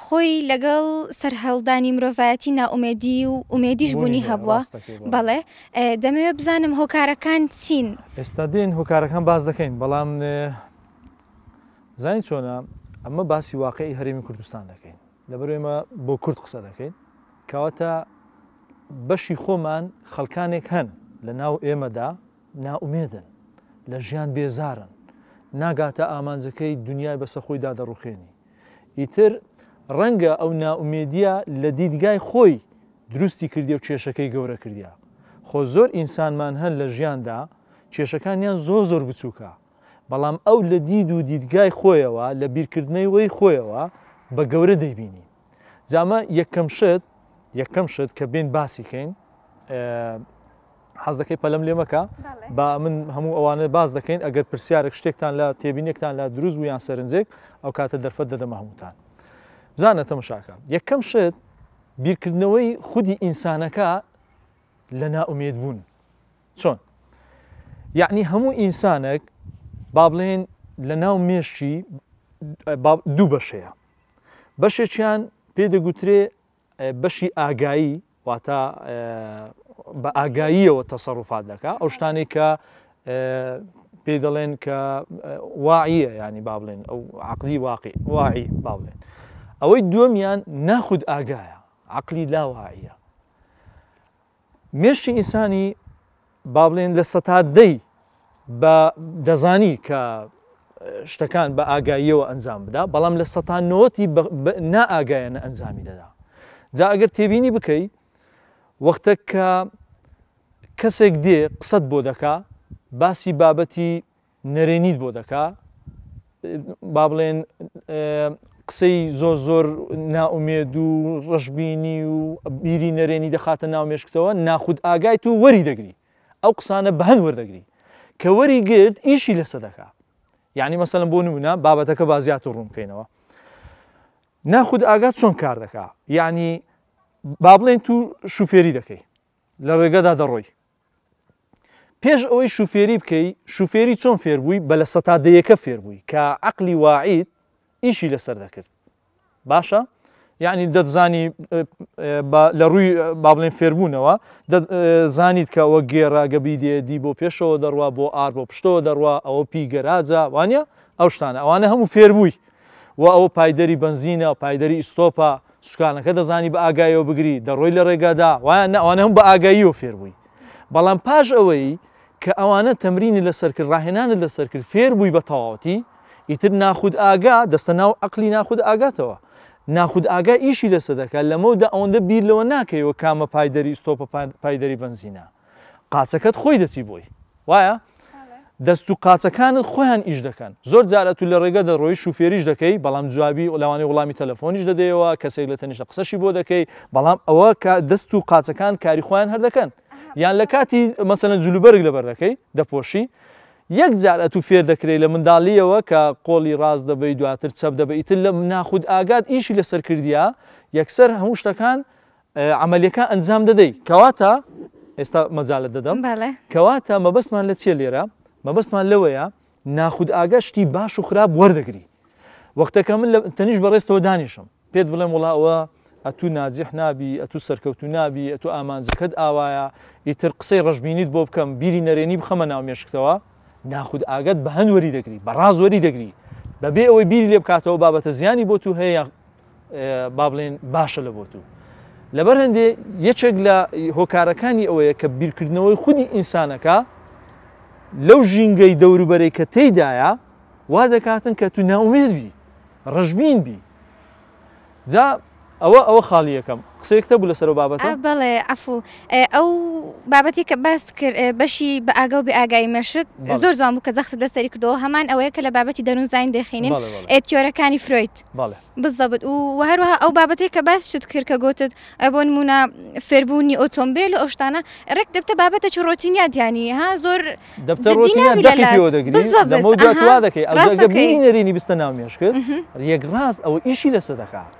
خۆی لەگەڵ سەرهەڵدانی مرۆڤایەتی نائومێدی و ئومێدیش بوونی هەبووە. بەڵێ دەمەوێت بزانم هۆکارەکان چین؟ ئێستا دێن هۆکارەکان باس دەکەین بەڵام زانی چۆنە ئەمە باسی واقعی هەرێمی کوردستان دەکەین لەبەر ئێمە بۆ کورد قسە دەکەین کەواتە بەشی خۆمان خەڵکانێک هەن لە ناو ئێمەدا نائومێدن، لە ژیان بێزارن، ناگاتە ئامانجەکەی دونیای بەسە خۆیدا دەڕوخێنی. ئیتر ڕەنگە ئەو نائومێدیە لە دیدگای خۆی دروستی کردیە و کێشەکەی گەورە کردیە. خۆ زۆر ئینسانمان هەن لە ژیاندا کێشەکانیان زۆر زۆر بچوکە، بەڵام ئەو لە دید و دیدگای خۆیەوە، لە بیرکردنەوەی خۆیەوە بە گەورە دەیبینی. جا ئەمە یەکەم شت، یەکەم شت کە بێین باسی کەین، حەز دەکەی پەلم لێ مەکە با من هەموو ئەوانە باز دەکەین ئەگەر پرسیارێک شتێکتان لە تێبینێکتان لا دروست بوو یان سەرنجێک ئەو کاتە دەرفەت دەدەمە هەمووتان بزانە تەمەشاکە یەکەم شت بیرکردنەوەی خودی ئینسانەکە لە نائومێد بوون چۆن یعنی هەموو ئینسانێک با بڵێن لە ناو مێشکی دوو بەشەیە بەشێکیان پێ دەگوترێ بەشی ئاگایی واتە بە ئاگاییەوە تەسەڕوفات دەکا ئەو شتانەی کە پێی دەڵێن کە واعیە ینی با بڵێن ئەو عقلی واقع واعی با بڵێن ئەوەی دووەمیان ناخود ئاگایە عقلی لاواعیە مێشکی ئینسانی با بڵێن لە سەتا دەی بە دەزانی کە شتەکان بە ئاگاییەوە ئەنجام بدا بەڵام لە سەتا نۆتی نائگایانە ئەنجامی دەدا جا ئەگەر تێبینی بکەی وەختە کە کەسێک دێ قسەت بۆ دەکا باسی بابەتی نەرێنیت بۆ دەکا با بڵێن قسەی زۆر زۆر نائومێد و ڕەشبینی و بیری نەرێنی دەخاتە ناو مێشکتەوە ناخود ئاگایت و وەری دەگری ئەو قسانە بەهەند وەردەگری کە وەری گرت ئیشی لەسە دەکا یعنی مەسەلەن بۆ نمونە بابەتەکە با زیاتر ڕوون بکەینەوە ناخود ئاگات چۆن کار دەکا یعنی با بڵێن تو شوفێری دەکەی لە ڕێگەدا دەڕۆی پێش ئەوەی شوفێری بکەی شوفێری چۆن فێربووی بە لە سەتا دەیەکە فێربووی کە عقلی واعید ئیشی لەسەر دەکرد باشە یعنی دەتزانی لە ڕووی با بڵێن فێربوونەوە زانیت کە ئەوە گێڕە گەبی دێ دی بۆ پێشەوە دەڕوا بۆ ئار بۆ پشتەوە دەڕوا ئەوە پی گەراجە وانە ئەو شتانە ئەوانە هەموو فێربووی و ئەوە پایدەری بەنزینە پایدەری ئیستۆپە سوکانەکە دەزانی بە ئاگایەوە بگری دەڕۆی لە ڕێگادا وایان نە ئەوانە هەموو بە ئاگاییەوە فێر بووی بەڵام پاش ئەوەی کە ئەوانە تەمرینی لەسەر کرد ڕاهێنانت لەسەر کرد فێر بووی بە تەواوەتی ئیتر ناخود ئاگا دەستە ناو عەقلی ناخود ئاگاتەوە ناخود ئاگا ئیشی لەسەر دەکات لەمەودا ئەوەندە بیر لەوە ناکەیەوە کامە پایدەری ئیستۆپە پایدەری بەنزینە قاچەکەت خۆی دەچی بۆی وایە؟ دەست و قاچەکانت خۆیان ئیش دەکەن زۆر جار ئەتو لە ڕێگە دەڕۆی شوفێریش دەکەی بەڵام جوابی لەوانەیە وڵامی تەلەفۆنیش دەدەیەوە کەسێک لە تەنیشتە قسەشی بۆ دەکەی بەڵام ئەوە کە دەست و قاچەکان کاری خۆیان هەر دەکەن یان لە کاتی مەسەلەن جلوبەرگ لەبەر دەکەی دەپۆشی یەک جار ئەتو فێر دەکرێی لە منداڵیەوە کە قۆڵی ڕاست دەبەی دواتر چەپ دەبەی ئیتر لە ناخود ئاگات ئیشی لەسەر کردیە یەکسەر هەموو شتەکان عەمەلیەکە ئەنجام دەدەی کەواتە ئێستا مەجالت دەدەم بەڵێ. کەواتە مەبەستمان لە چیە لێرە مەبەستمان لەوەیە ناخودئاگا شتی باش و خراپ وەردەگری وەختەکە من لە تەنیش بەڕێزتەوە دانیشم پێت بڵێم وڵا ئەوە ئەتوو ناجیح نابی ئەتوو سەرکەوتوو نابی ئەتوو ئامانجەکەت ئاوایە ئیتر قسەی ڕەشبینیت بۆ بکەم بیری نەرێنی بخەمە ناو مێشکتەوە ناخود ئاگات بە هەند وەری دەگری بە ڕاز وەری دەگری بەبێ ئەوەی بیری لێ بکاتەوە بابەتە زیانی بۆ تو هەیە با بڵێن باشە لە بۆ تو لەبەر هەندێ یەکێک لە هۆکارەکانی ئەوەیە کە بیرکردنەوەی خودی ئینسانەکە لەو ژینگەی دەوروبەرەی کە تێیدایە وا دەکاتن کە تو ناومێد بی ڕەشبین بی جا ئەوە ئەوە خاڵی یەکەم قسەیەکتە بوو لەسەر ئەو بابەتە؟ بەڵێ عەفو ئەو بابەتی کە باست کرد بەشی بە ئاگا و بێ ئاگایی مێشک زۆر جوان بوو کە جەختت لەسەری کردەوە هەمان ئەوەیە کە لە بابەتی دەروونزانین دەخینین تیۆرەکانی فرۆید بزەبت و هەروەها ئەو بابەتێک کە باس شت کرد کە گوتت بۆ نمونە فێربوونی ئۆتۆمبیل و ئەو شتانە ڕێک دەبتە بابەتە ڕۆتینیا دیانی ها زۆر دەبتە ڕۆتینیا دەقی پێوە دەگری لەمەو دوات وا دەکەی ئەو بیری نەرێنی بستە ناو مێشکت یەک ڕاست ئەوە ئیشی لەسەر دەکا.